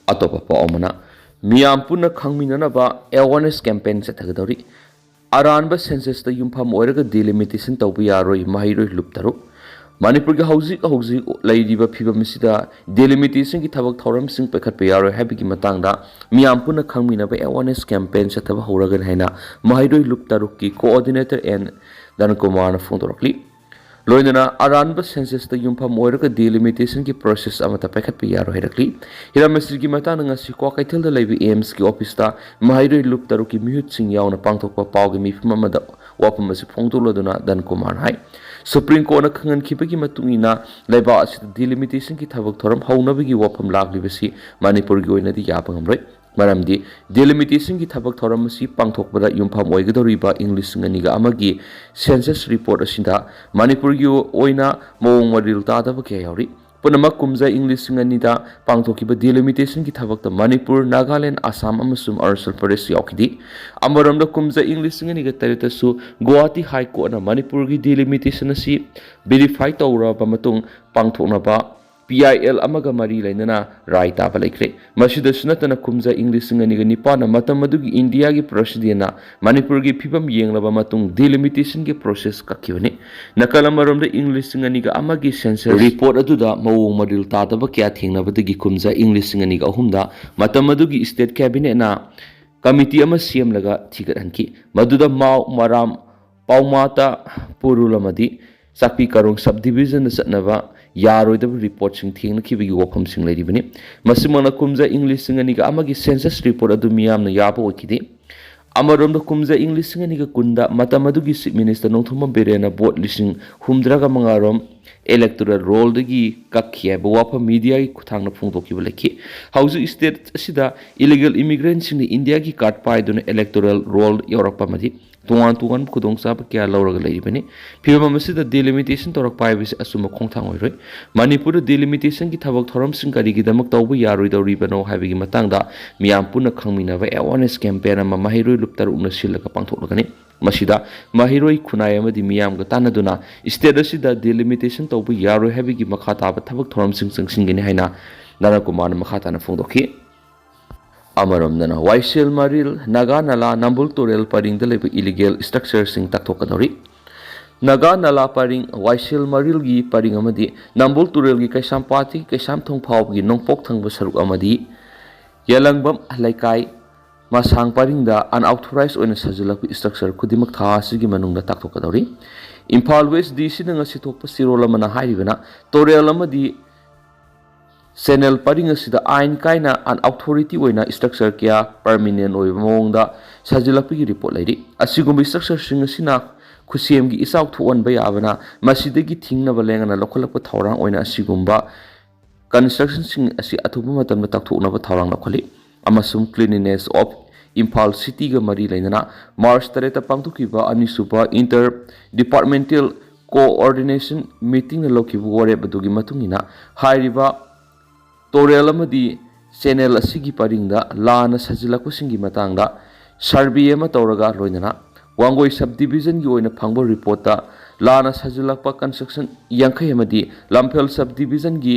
ꯑꯇꯣꯞꯄ ꯄꯥꯎ ꯑꯃꯅ, ꯃꯤꯌꯥꯝ ꯄꯨꯟꯅ ꯈꯪꯃꯤꯟꯅꯅꯕ ꯑꯦꯋꯥꯔꯅꯦꯁ ꯀꯦꯝꯄꯦꯟ ꯆꯠꯊꯒꯗꯧꯔꯤ꯫ ꯑꯔꯥꯟꯕ ꯁꯦꯟꯁꯁꯇ ꯌꯨꯝꯐꯝ ꯑꯣꯏꯔꯒ ꯗꯤꯂꯤꯃꯤꯇꯦꯁꯟ ꯇꯧꯕ ꯌꯥꯔꯣꯏ, ꯃꯍꯩꯔꯣꯏ ꯂꯨꯞ ꯇꯔꯨꯛ꯫ ꯃꯅꯤꯄꯨꯔꯒꯤ ꯍꯧꯖꯤꯛ ꯍꯧꯖꯤꯛ ꯂꯩꯔꯤꯕ ꯐꯤꯕꯝ ꯑꯁꯤꯗ ꯗꯤꯂꯤꯃꯤꯇꯦꯁꯟꯒꯤ ꯊꯕꯛ ꯊꯧꯔꯝꯁꯤꯡ ꯄꯥꯏꯈꯠꯄ ꯌꯥꯔꯣꯏ ꯍꯥꯏꯕꯒꯤ ꯃꯇꯥꯡꯗ ꯃꯤꯌꯥꯝ ꯄꯨꯟꯅ ꯈꯪꯃꯤꯟꯅꯕ ꯑꯦꯋꯥꯔꯅꯦꯁ ꯀꯦꯝꯄꯦꯟ ꯆꯠꯊꯕ ꯍꯧꯔꯒꯅꯤ ꯍꯥꯏꯅ ꯃꯍꯩꯔꯣꯏ ꯂꯨꯞ ꯇꯔꯨꯛꯀꯤ ꯀꯣꯑꯣꯔꯗꯤꯅꯦꯇꯔ ꯑꯦꯟ ꯗꯅꯀꯨꯃꯥꯔꯅ ꯐꯣꯡꯗꯣꯔꯛꯂꯤ꯫ ꯂꯣꯏꯅꯅ ꯑꯔꯥꯟꯕ ꯁꯦꯟꯁꯁꯇ ꯌꯨꯝꯐꯝ ꯑꯣꯏꯔꯒ ꯗꯤꯂꯤꯃꯤꯇꯦꯁꯟꯒꯤ ꯄ꯭ꯔꯣꯁꯦꯁ ꯑꯃꯠꯇ ꯄꯥꯏꯈꯠꯄ ꯌꯥꯔꯣꯏ ꯍꯥꯏꯔꯛꯂꯤ꯫ ꯍꯤꯔꯝ ꯑꯁꯤꯒꯤ ꯃꯇꯥꯡꯗ ꯉꯁꯤ ꯀ꯭ꯋꯥꯀꯩꯊꯦꯜꯗ ꯂꯩꯕ ꯑꯦꯝꯁꯀꯤ ꯑꯣꯐꯤꯁꯇ ꯃꯍꯩꯔꯣꯏ ꯂꯨꯞ ꯇꯔꯨꯛꯀꯤ ꯃꯤꯍꯨꯠꯁꯤꯡ ꯌꯥꯎꯅ ꯄꯥꯡꯊꯣꯛꯄ ꯄꯥꯎꯒꯤ ꯃꯤꯐꯝ ꯑꯃꯗ ꯋꯥꯐꯝ ꯑꯁꯤ ꯐꯣꯡꯗꯣꯛꯂꯗꯨꯅ ꯗꯟꯀꯨꯃꯥꯔꯅ ꯍꯥꯏ, ꯁꯨꯄ꯭ꯔꯤꯝ ꯀꯣꯔꯠꯅ ꯈꯪꯍꯟꯈꯤꯕꯒꯤ ꯃꯇꯨꯡ ꯏꯟꯅ ꯂꯩꯕꯥꯛ ꯑꯁꯤꯗ ꯗꯤꯂꯤꯃꯤꯇꯦꯁꯟꯒꯤ ꯊꯕꯛ ꯊꯧꯔꯝ ꯍꯧꯅꯕꯒꯤ ꯋꯥꯐꯝ ꯂꯥꯛꯂꯤꯕꯁꯤ ꯃꯅꯤꯄꯨꯔꯒꯤ ꯑꯣꯏꯅꯗꯤ ꯌꯥꯕ ꯉꯝꯂꯣꯏ꯫ ꯃꯔꯝꯗꯤ ꯗꯤꯂꯤꯃꯤꯇꯦꯁꯟꯒꯤ ꯊꯕꯛ ꯊꯧꯔꯝ ꯑꯁꯤ ꯄꯥꯡꯊꯣꯛꯄꯗ ꯌꯨꯝꯐꯝ ꯑꯣꯏꯒꯗꯧꯔꯤꯕ ꯏꯪ ꯂꯤꯁꯤꯡ ꯑꯅꯤꯒ ꯑꯃꯒꯤ ꯁꯦꯟꯁꯁ ꯔꯤꯄꯣꯔꯠ ꯑꯁꯤꯗ ꯃꯅꯤꯄꯨꯔꯒꯤ ꯑꯣꯏꯅ ꯃꯑꯣꯡ ꯃꯔꯤꯜ ꯇꯥꯗꯕ ꯀꯌꯥ ꯌꯥꯎꯔꯤ꯫ ꯄꯨꯝꯅꯃꯛ ꯀꯨꯝꯖꯥ ꯏꯪ ꯂꯤꯁꯤꯡ ꯑꯅꯤꯗ ꯄꯥꯡꯊꯣꯛꯈꯤꯕ ꯗꯤꯂꯤꯃꯤꯇꯦꯁꯟꯒꯤ ꯊꯕꯛꯇ ꯃꯅꯤꯄꯨꯔ, ꯅꯥꯒꯥꯂꯦꯟ, ꯑꯁꯥꯝ ꯑꯃꯁꯨꯡ ꯑꯔꯨꯅꯥꯆꯜ ꯄ꯭ꯔꯗꯦꯁ ꯌꯥꯎꯈꯤꯗꯦ꯫ ꯑꯃꯔꯣꯝꯗ ꯀꯨꯝꯖꯥ ꯏꯪ ꯂꯤꯁꯤꯡ ꯑꯅꯤꯒ ꯇꯔꯦꯠꯇꯁꯨ ꯒꯨꯋꯥꯍꯥꯇꯤ ꯍꯥꯏ ꯀꯣꯔꯠꯅ ꯃꯅꯤꯄꯨꯔꯒꯤ ꯗꯤꯂꯤꯃꯤꯇꯦꯁꯟ ꯑꯁꯤ ꯚꯦꯔꯤꯐꯥꯏ ꯇꯧꯔꯕ ꯃꯇꯨꯡ ꯄꯥꯡꯊꯣꯛꯅꯕ ꯄꯤ ꯑꯥꯏ ꯑꯦꯜ ꯑꯃꯒ ꯃꯔꯤ ꯂꯩꯅꯅ ꯔꯥꯏ ꯇꯥꯕ ꯂꯩꯈ꯭ꯔꯦ꯫ ꯃꯁꯤꯗꯁꯨ ꯅꯠꯇꯅ ꯀꯨꯝꯖꯥ ꯏꯪ ꯂꯤꯁꯤꯡ ꯑꯅꯤꯒ ꯅꯤꯄꯥꯟꯅ ꯃꯇꯝ ꯑꯗꯨꯒꯤ ꯏꯟꯗꯤꯌꯥꯒꯤ ꯄ꯭ꯔꯁꯤꯗꯦꯟꯅ ꯃꯅꯤꯄꯨꯔꯒꯤ ꯐꯤꯕꯝ ꯌꯦꯡꯂꯕ ꯃꯇꯨꯡ ꯗꯤꯂꯤꯃꯤꯇꯦꯁꯟꯒꯤ ꯄ꯭ꯔꯣꯁꯦꯁ ꯀꯛꯈꯤꯕꯅꯤ꯫ ꯅꯥꯀꯜ ꯑꯃꯔꯣꯝꯗ ꯏꯪ ꯂꯤꯁꯤꯡ ꯑꯅꯤꯒ ꯑꯃꯒꯤ ꯁꯦꯟꯁꯁ ꯔꯤꯄꯣꯔꯠ ꯑꯗꯨꯗ ꯃꯑꯣꯡ ꯃꯔꯤꯜ ꯇꯥꯗꯕ ꯀꯌꯥ ꯊꯦꯡꯅꯕꯗꯒꯤ ꯀꯨꯝꯖꯥ ꯏꯪ ꯂꯤꯁꯤꯡ ꯑꯅꯤꯒ ꯑꯍꯨꯝꯗ ꯃꯇꯝ ꯑꯗꯨꯒꯤ ꯁ꯭ꯇꯦꯠ ꯀꯦꯕꯤꯅꯦꯠꯅ ꯀꯃꯤꯇꯤ ꯑꯃ ꯁꯦꯝꯂꯒ ꯊꯤꯒꯠꯍꯟꯈꯤ꯫ ꯃꯗꯨꯗ ꯃꯥꯎ, ꯃꯔꯥꯝ, ꯄꯥꯎꯃꯥꯇ, ꯄꯨꯔꯨꯜ ꯑꯃꯗꯤ ꯆꯥꯛꯄꯤ ꯀꯥꯔꯣꯡ ꯁꯕ ꯗꯤꯕꯤꯖꯟꯗ ꯆꯠꯅꯕ ꯌꯥꯔꯣꯏꯗꯕ ꯔꯤꯄꯣꯔꯠꯁꯤꯡ ꯊꯦꯡꯅꯈꯤꯕꯒꯤ ꯋꯥꯐꯝꯁꯤꯡ ꯂꯩꯔꯤꯕꯅꯤ꯫ ꯃꯁꯤꯃꯛꯅ ꯀꯨꯝꯖꯥ ꯏꯪ ꯂꯤꯁꯤꯡ ꯑꯅꯤꯒ ꯑꯃꯒꯤ ꯁꯦꯟꯁꯁ ꯔꯤꯄꯣꯔꯠ ꯑꯗꯨ ꯃꯤꯌꯥꯝꯅ ꯌꯥꯕ ꯑꯣꯏꯈꯤꯗꯦ꯫ ꯑꯃꯔꯣꯝꯗ ꯀꯨꯝꯖꯥ ꯏꯪ ꯂꯤꯁꯤꯡ ꯑꯅꯤꯒ ꯀꯨꯟꯗ ꯃꯇꯝ ꯑꯗꯨꯒꯤ ꯆꯤꯐ ꯃꯤꯅꯤꯁꯇꯔ ꯅꯣꯡꯊꯣꯝꯕꯝ ꯕꯤꯔꯦꯟꯅ ꯚꯣꯠ ꯂꯤꯁꯤꯡ ꯍꯨꯝꯗ꯭ꯔꯥꯒ ꯃꯉꯥ ꯔꯣꯝ ꯏꯂꯦꯛꯇꯣꯔꯦꯜ ꯔꯣꯜꯗꯒꯤ ꯀꯛꯈꯤ ꯍꯥꯏꯕ ꯋꯥꯐꯝ ꯃꯤꯗꯤꯌꯥꯒꯤ ꯈꯨꯠꯊꯥꯡꯗ ꯐꯣꯡꯗꯣꯛꯈꯤꯕ ꯂꯩꯈꯤ꯫ ꯍꯧꯖꯤꯛ ꯁ꯭ꯇꯦꯠ ꯑꯁꯤꯗ ꯏꯂꯤꯒꯦꯜ ꯏꯃꯤꯒ꯭ꯔꯦꯟꯁꯤꯡꯅ ꯏꯟꯗꯤꯌꯥꯒꯤ ꯀꯥꯔꯗ ꯄꯥꯏꯗꯨꯅ ꯏꯂꯦꯛꯇꯣꯔꯦꯜ ꯔꯣꯜ ꯌꯧꯔꯛꯄ ꯑꯃꯗꯤ ꯇꯣꯉꯥꯟ ꯇꯣꯉꯥꯟꯕ ꯈꯨꯗꯣꯡꯆꯥꯕ ꯀꯌꯥ ꯂꯧꯔꯒ ꯂꯩꯔꯤꯕꯅꯤ꯫ ꯐꯤꯕꯝ ꯑꯁꯤꯗ ꯗꯤꯂꯤꯃꯤꯇꯦꯁꯟ ꯇꯧꯔꯛꯄ ꯍꯥꯏꯕꯁꯤ ꯑꯆꯨꯝꯕ ꯈꯣꯡꯊꯥꯡ ꯑꯣꯏꯔꯣꯏ꯫ ꯃꯅꯤꯄꯨꯔꯗ ꯗꯤꯂꯤꯃꯤꯇꯦꯁꯟꯒꯤ ꯊꯕꯛ ꯊꯧꯔꯝꯁꯤꯡ ꯀꯔꯤꯒꯤꯗꯃꯛ ꯇꯧꯕ ꯌꯥꯔꯣꯏꯗꯧꯔꯤꯕꯅꯣ ꯍꯥꯏꯕꯒꯤ ꯃꯇꯥꯡꯗ ꯃꯤꯌꯥꯝ ꯄꯨꯟꯅ ꯈꯪꯃꯤꯟꯅꯕ ꯑꯦꯋꯥꯔꯅꯦꯁ ꯀꯦꯝꯄꯦꯟ ꯑꯃ ꯃꯍꯩꯔꯣꯏ ꯂꯨꯞ ꯇꯔꯨꯛꯅ ꯁꯤꯜꯂꯒ ꯄꯥꯡꯊꯣꯛꯂꯒꯅꯤ꯫ ꯃꯁꯤꯗ ꯃꯍꯩꯔꯣꯏ, ꯈꯨꯟꯅꯥꯏ ꯑꯃꯗꯤ ꯃꯤꯌꯥꯝꯒ ꯇꯥꯟꯅꯗꯨꯅ ꯁ꯭ꯇꯦꯠ ꯑꯁꯤꯗ ꯗꯤꯂꯤꯃꯤꯇꯦꯁꯟ ꯇꯧꯕ ꯌꯥꯔꯣꯏ ꯍꯥꯏꯕꯒꯤ ꯃꯈꯥ ꯇꯥꯕ ꯊꯕꯛ ꯊꯧꯔꯝꯁꯤꯡ ꯆꯪꯁꯤꯟꯒꯅꯤ ꯍꯥꯏꯅ ꯅꯔꯟ ꯀꯨꯃꯥꯔꯅ ꯃꯈꯥ ꯇꯥꯅ ꯐꯣꯡꯗꯣꯛꯈꯤ꯫ ꯑꯃꯔꯣꯝꯗꯅ ꯋꯥꯏꯁꯦꯜ ꯃꯔꯤꯜ, ꯅꯥꯒꯥ ꯅꯂꯥ, ꯅꯝꯕꯨꯜ ꯇꯨꯔꯦꯜ ꯄꯔꯤꯡꯗ ꯂꯩꯕ ꯏꯂꯤꯒꯦꯜ ꯁ꯭ꯇ꯭ꯔꯛꯆꯔꯁꯤꯡ ꯇꯥꯛꯊꯣꯛꯀꯗꯧꯔꯤ꯫ ꯅꯥꯒꯥ ꯅꯂꯥ ꯄꯔꯤꯡ, ꯋꯥꯏꯁꯦꯜ ꯃꯔꯤꯜꯒꯤ ꯄꯔꯤꯡ ꯑꯃꯗꯤ ꯅꯝꯕꯨꯜ ꯇꯨꯔꯦꯜꯒꯤ ꯀꯩꯁꯥꯝꯄꯥꯠꯇꯒꯤ ꯀꯩꯁꯥꯝꯊꯣꯡ ꯐꯥꯎꯕꯒꯤ ꯅꯣꯡꯄꯣꯛ ꯊꯪꯕ ꯁꯔꯨꯛ ꯑꯃꯗꯤ ꯌꯦꯂꯪꯕꯝ ꯂꯩꯀꯥꯏ ꯃꯁꯥꯡ ꯄꯔꯤꯡꯗ ꯑꯟꯑꯣꯊꯣꯔꯥꯏꯖ ꯑꯣꯏꯅ ꯁꯥꯖꯤꯜꯂꯛꯄ ꯁ꯭ꯇ꯭ꯔꯛꯆꯔ ꯈꯨꯗꯤꯡꯃꯛ ꯊꯥ ꯑꯁꯤꯒꯤ ꯃꯅꯨꯡꯗ ꯇꯥꯛꯊꯣꯛꯀꯗꯧꯔꯤ꯫ ꯏꯝꯐꯥꯜ ꯋꯦꯁ ꯗꯤ ꯁꯤꯗ ꯉꯁꯤ ꯊꯣꯛꯄ ꯆꯦꯔꯣꯜ ꯑꯃꯅ ꯍꯥꯏꯔꯤꯕꯅ ꯇꯨꯔꯦꯜ ꯑꯃꯗꯤ ꯆꯦꯅꯦꯜ ꯄꯔꯤꯡ ꯑꯁꯤꯗ ꯑꯥꯏꯟ ꯀꯥꯏꯅ ꯑꯟꯑꯣꯊꯣꯔꯤꯇꯤ ꯑꯣꯏꯅ ꯁ꯭ꯇ꯭ꯔꯛꯆꯔ ꯀꯌꯥ ꯄꯔꯃꯤꯅꯦꯟ ꯑꯣꯏꯕ ꯃꯑꯣꯡꯗ ꯁꯥꯖꯤꯜꯂꯛꯄꯒꯤ ꯔꯤꯄꯣꯔꯠ ꯂꯩꯔꯤ꯫ ꯑꯁꯤꯒꯨꯝꯕ ꯁ꯭ꯇ꯭ꯔꯛꯆꯔꯁꯤꯡ ꯑꯁꯤꯅ ꯈꯨꯠꯁꯦꯝꯒꯤ ꯏꯆꯥꯎ ꯊꯣꯛꯍꯟꯕ ꯌꯥꯕꯅ ꯃꯁꯤꯗꯒꯤ ꯊꯤꯡꯅꯕ ꯂꯦꯡꯉꯅ ꯂꯧꯈꯠꯂꯛꯄ ꯊꯧꯔꯥꯡ ꯑꯣꯏꯅ ꯑꯁꯤꯒꯨꯝꯕ construction ꯁꯤꯡ ꯑꯁꯤ ꯑꯊꯨꯕ ꯃꯇꯝꯗ ꯇꯥꯛꯊꯣꯛꯅꯕ ꯊꯧꯔꯥꯡ ꯂꯧꯈꯠꯂꯤ꯫ ꯑꯃꯁꯨꯡ Cleanliness of Imphal City ꯒ ꯃꯔꯤ ꯂꯩꯅꯅ ꯃꯥꯔꯆ ꯇꯔꯦꯠꯇ ꯄꯥꯡꯊꯣꯛꯈꯤꯕ ꯑꯅꯤꯁꯨꯕ Inter Departmental Coordination Meeting ꯅ ꯂꯧꯈꯤꯕ ꯋꯥꯔꯦꯞ ꯑꯗꯨꯒꯤ ꯃꯇꯨꯡ ꯏꯟꯅ ꯍꯥꯏꯔꯤꯕ ꯇꯣꯔꯦꯜ ꯑꯃꯗꯤ ꯆꯦꯅꯦꯜ ꯑꯁꯤꯒꯤ ꯄꯔꯤꯡꯗ ꯂꯥꯟꯅ ꯁꯥꯖꯤꯜꯂꯛꯄꯁꯤꯡꯒꯤ ꯃꯇꯥꯡꯗ survey ꯑꯃ ꯇꯧꯔꯒ ꯂꯣꯏꯅꯅ ꯋꯥꯡꯒꯣꯏ sub division ꯒꯤ ꯑꯣꯏꯅ ꯐꯪꯕ report ꯇ ꯂꯥꯟꯅ ꯁꯥꯖꯤꯜꯂꯛꯄ construction ꯌꯥꯡꯈꯩ ꯑꯃꯗꯤ ꯂꯝꯐꯦꯜ sub division ꯒꯤ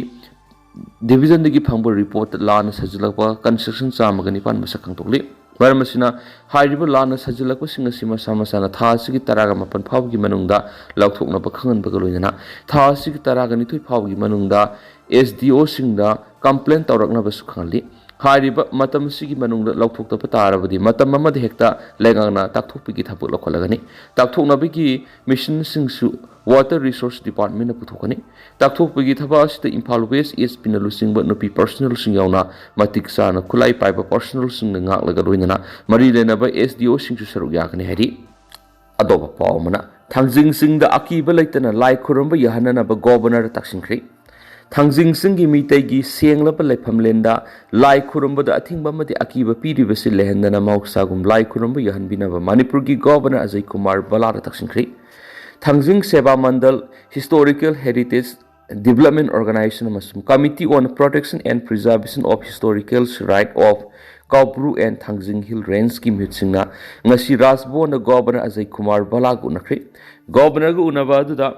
division ꯗꯒꯤ ꯐꯪꯕ report ꯇ ꯂꯥꯟꯅ ꯁꯥꯖꯤꯜꯂꯛꯄ construction ꯆꯥꯝꯃꯒ ꯅꯤꯄꯥꯟ ꯃꯁꯛ ꯈꯪꯗꯣꯛꯂꯤ꯫ ꯃꯔꯝ ꯑꯁꯤꯅ, ꯍꯥꯏꯔꯤꯕ ꯂꯥꯟꯅ ꯁꯥꯖꯤꯜꯂꯛꯄꯁꯤꯡ ꯑꯁꯤ ꯃꯁꯥ ꯃꯁꯥꯅ ꯊꯥ ꯑꯁꯤꯒꯤ ꯇꯔꯥꯒ ꯃꯥꯄꯟ ꯐꯥꯎꯕꯒꯤ ꯃꯅꯨꯡꯗ ꯂꯧꯊꯣꯛꯅꯕ ꯈꯪꯍꯟꯕꯒ ꯂꯣꯏꯅꯅ ꯊꯥ ꯑꯁꯤꯒꯤ ꯇꯔꯥꯒ ꯅꯤꯊꯣꯏ ꯐꯥꯎꯕꯒꯤ ꯃꯅꯨꯡꯗ S D O ꯁꯤꯡꯗ complain ꯇꯧꯔꯛꯅꯕꯁꯨ ꯈꯪꯍꯜꯂꯤ꯫ ꯍꯥꯏꯔꯤꯕ ꯃꯇꯝ ꯑꯁꯤꯒꯤ ꯃꯅꯨꯡꯗ ꯂꯧꯊꯣꯛꯇꯕ ꯇꯥꯔꯕꯗꯤ ꯃꯇꯝ ꯑꯃꯗ ꯍꯦꯛꯇ ꯂꯩꯉꯥꯛꯅ ꯇꯥꯛꯊꯣꯛꯄꯒꯤ ꯊꯕꯛ ꯂꯧꯈꯠꯂꯒꯅꯤ꯫ ꯇꯥꯛꯊꯣꯛꯅꯕꯒꯤ ꯃꯦꯁꯤꯟꯁꯤꯡꯁꯨ Water Resource Department ꯅ ꯄꯨꯊꯣꯛꯀꯅꯤ꯫ ꯇꯥꯛꯊꯣꯛꯄꯒꯤ ꯊꯕꯛ ꯑꯁꯤꯗ ꯏꯝꯐꯥꯜ West S P ꯅ ꯂꯨꯆꯤꯡꯕ ꯅꯨꯄꯤ personnel ꯁꯤꯡ ꯌꯥꯎꯅ ꯃꯇꯤꯛ ꯆꯥꯅ ꯈꯨꯠꯂꯥꯏ ꯄꯥꯏꯕ personnel ꯁꯤꯡꯅ ꯉꯥꯛꯂꯒ ꯂꯣꯏꯅꯅ ꯃꯔꯤ ꯂꯩꯅꯕ S D O ꯁꯤꯡꯁꯨ ꯁꯔꯨꯛ ꯌꯥꯒꯅꯤ ꯍꯥꯏꯔꯤ꯫ ꯑꯇꯣꯞꯄ ꯄꯥꯎ ꯑꯃꯅ, ꯊꯥꯡꯖꯤꯡ ꯆꯤꯡꯗ ꯑꯀꯤꯕ ꯂꯩꯇꯅ ꯂꯥꯏ ꯈꯨꯔꯨꯝꯕ ꯌꯥꯍꯟꯅꯅꯕ Governor ꯗ ꯇꯛꯁꯤꯟꯈ꯭ꯔꯦ꯫ ꯊꯥꯡꯖꯤꯡ ꯆꯤꯡꯒꯤ ꯃꯤꯇꯩꯒꯤ ꯁꯦꯡꯂꯕ ꯂꯩꯐꯝꯂꯦꯟꯗ ꯂꯥꯏ ꯈꯨꯔꯨꯝꯕꯗ ꯑꯊꯤꯡꯕ ꯑꯃꯗꯤ ꯑꯀꯤꯕ ꯄꯤꯔꯤꯕꯁꯤ ꯂꯩꯍꯟꯗꯅ ꯃꯍꯧꯁꯥꯒꯨꯝ ꯂꯥꯏ ꯈꯨꯔꯨꯝꯕ ꯌꯥꯍꯟꯕꯤꯅꯕ ꯃꯅꯤꯄꯨꯔꯒꯤ Governor ꯑꯖꯌ ꯀꯨꯃꯥꯔ ꯕꯂꯥꯗ ꯇꯛꯁꯤꯟꯈ꯭ꯔꯦ꯫ ꯊꯥꯡꯖꯤꯡ ꯁꯦꯕꯥ ꯃꯟꯗꯜ Historical Heritage Development Organization ꯑꯃꯁꯨꯡ Committee on Protection and Preservation of Historical Site of Kaubru and Thangzing Hill Range ꯀꯤ ꯃꯤꯍꯨꯠꯁꯤꯡꯅ ꯉꯁꯤ ꯔꯥꯖꯚꯕꯟꯗ Governor ꯑꯖꯌ ꯀꯨꯃꯥꯔ ꯕꯂꯥꯒ ꯎꯅꯈ꯭ꯔꯦ꯫ Governor ꯒ ꯎꯅꯕ ꯑꯗꯨꯗ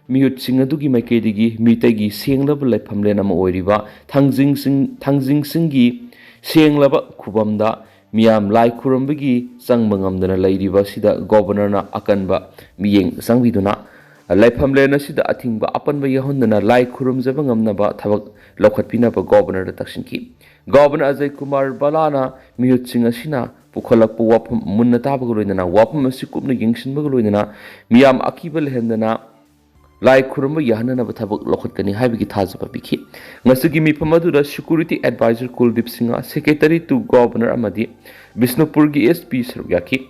ꯃꯤꯍꯨꯠꯁꯤꯡ ꯑꯗꯨꯒꯤ ꯃꯥꯏꯀꯩꯗꯒꯤ ꯃꯤꯇꯩꯒꯤ ꯁꯦꯡꯂꯕ ꯂꯩꯐꯝꯂꯦꯟ ꯑꯃ ꯑꯣꯏꯔꯤꯕ ꯊꯥꯡꯖꯤꯡꯁꯤꯡ, ꯊꯥꯡꯖꯤꯡꯁꯤꯡꯒꯤ ꯁꯦꯡꯂꯕ ꯈꯨꯕꯝꯗ ꯃꯤꯌꯥꯝ ꯂꯥꯏ ꯈꯨꯔꯨꯝꯕꯒꯤ ꯆꯪꯕ ꯉꯝꯗꯅ ꯂꯩꯔꯤꯕ ꯑꯁꯤꯗ Governor ꯅ ꯑꯀꯟꯕ ꯃꯤꯠꯌꯦꯡ ꯆꯪꯕꯤꯗꯨꯅ ꯂꯩꯐꯝꯂꯦꯟ ꯑꯁꯤꯗ ꯑꯊꯤꯡꯕ ꯑꯄꯟꯕ ꯌꯥꯎꯍꯟꯗꯅ ꯂꯥꯏ ꯈꯨꯔꯨꯝꯖꯕ ꯉꯝꯅꯕ ꯊꯕꯛ ꯂꯧꯈꯠꯄꯤꯅꯕ Governor ꯗ ꯇꯛꯁꯤꯟꯈꯤ꯫ Governor ꯑꯖꯌ ꯀꯨꯃꯥꯔ ꯕꯂꯥꯅ ꯃꯤꯍꯨꯠꯁꯤꯡ ꯑꯁꯤꯅ ꯄꯨꯈꯠꯂꯛꯄ ꯋꯥꯐꯝ ꯃꯨꯟꯅ ꯇꯥꯕꯒ ꯂꯣꯏꯅꯅ ꯋꯥꯐꯝ ꯑꯁꯤ ꯀꯨꯞꯅ ꯌꯦꯡꯁꯤꯟꯕꯒ ꯂꯣꯏꯅꯅ ꯃꯤꯌꯥꯝ ꯑꯀꯤꯕ ꯂꯩꯍꯟꯗꯅ ꯂꯥꯏ ꯈꯨꯔꯨꯝꯕ ꯌꯥꯍꯟꯅꯅꯕ ꯊꯕꯛ ꯂꯧꯈꯠꯀꯅꯤ ꯍꯥꯏꯕꯒꯤ ꯊꯥꯖꯕ ꯄꯤꯈꯤ꯫ ꯉꯁꯤꯒꯤ ꯃꯤꯐꯝ ꯑꯗꯨꯗ Security Advisor ꯀꯨꯜꯗꯤꯞ Singh, Secretary to Governor ꯑꯃꯗꯤ ꯕꯤꯁꯅꯨꯄꯨꯔꯒꯤ S P ꯁꯔꯨꯛ ꯌꯥꯈꯤ꯫